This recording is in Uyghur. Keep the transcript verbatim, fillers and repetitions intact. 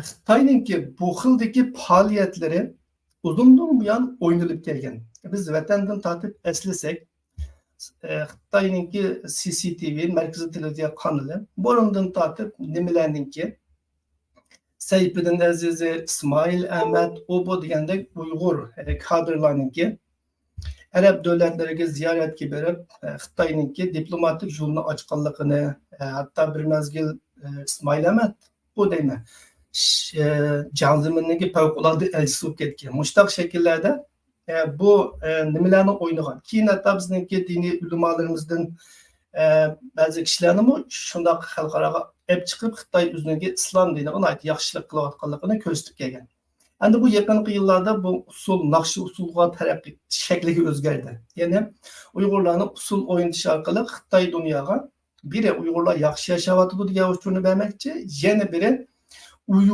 خىتاينىڭكى بۇ خىلدىكى پائالىيەتلىرى ئۇزۇندىن بۇيان ئوينىلىپ كەلگەن. بىز ۋەتەندىن تارتىپ ئەسلىسەك، ئە، خىتاينىڭكى سى سى تى ۋى، مەركىزىي تېلېۋىزىيە قانىلى، بۇرۇندىن تارتىپ نېمىلەرنىڭكى، سەيپىدىن ئەزىزى، ئىسمائىل ئەمەت، ئۇ بۇ دېگەندەك ئۇيغۇر، ئە، كادىرلارنىڭكى ئەرەب دۆلەتلىرىگە زىيارەتكە بېرىپ، ئە، خىتاينىڭكى دىپلوماتىك يولىنى ئاچقانلىقىنى، ئە، ھەتتا بىر مەزگىل، ئە، ئىسمائىل ئەمەت، بۇ دەيمەن، ش-، ئە، جياڭ زېمىننىڭكى پەۋقۇلئاددە ئەلچىسى بولۇپ كەتكەن. مۇشۇنداق شەكىللەردە، ئە، بۇ، ئە، نېمىلەرنى ئوينىغان. كېيىن ھەتتا بىزنىڭكى دىنىي ئۆلىمالىرىمىزدىن، ئە، بەزى كىشىلەرنىمۇ شۇنداق خەلقئاراغا ئەپ چىقىپ، خىتاي ئۆزىنىڭكى ئىسلام دىنىغا ناھايىتى ياخشىلىق قىلىۋاتقانلىقىنى كۆرسىتىپ كەلگەن. ئەمدى بۇ يېقىنقى يىللاردا بۇ ئۇسسۇل، ناخشا ئۇسسۇلغا تەرەققىي شەكلىگە ئۆزگەردى. يەنى ئۇيغۇرلارنىڭ ئۇسسۇل ئوينىتىش ئارقىلىق خىتاي دۇنياغا بىرى ئۇيغۇرلار ياخشى ياشاۋاتىدۇ دېگەن ئۇچۇرنى بەرمەكچى، يەنە بىرى ئۇيغۇر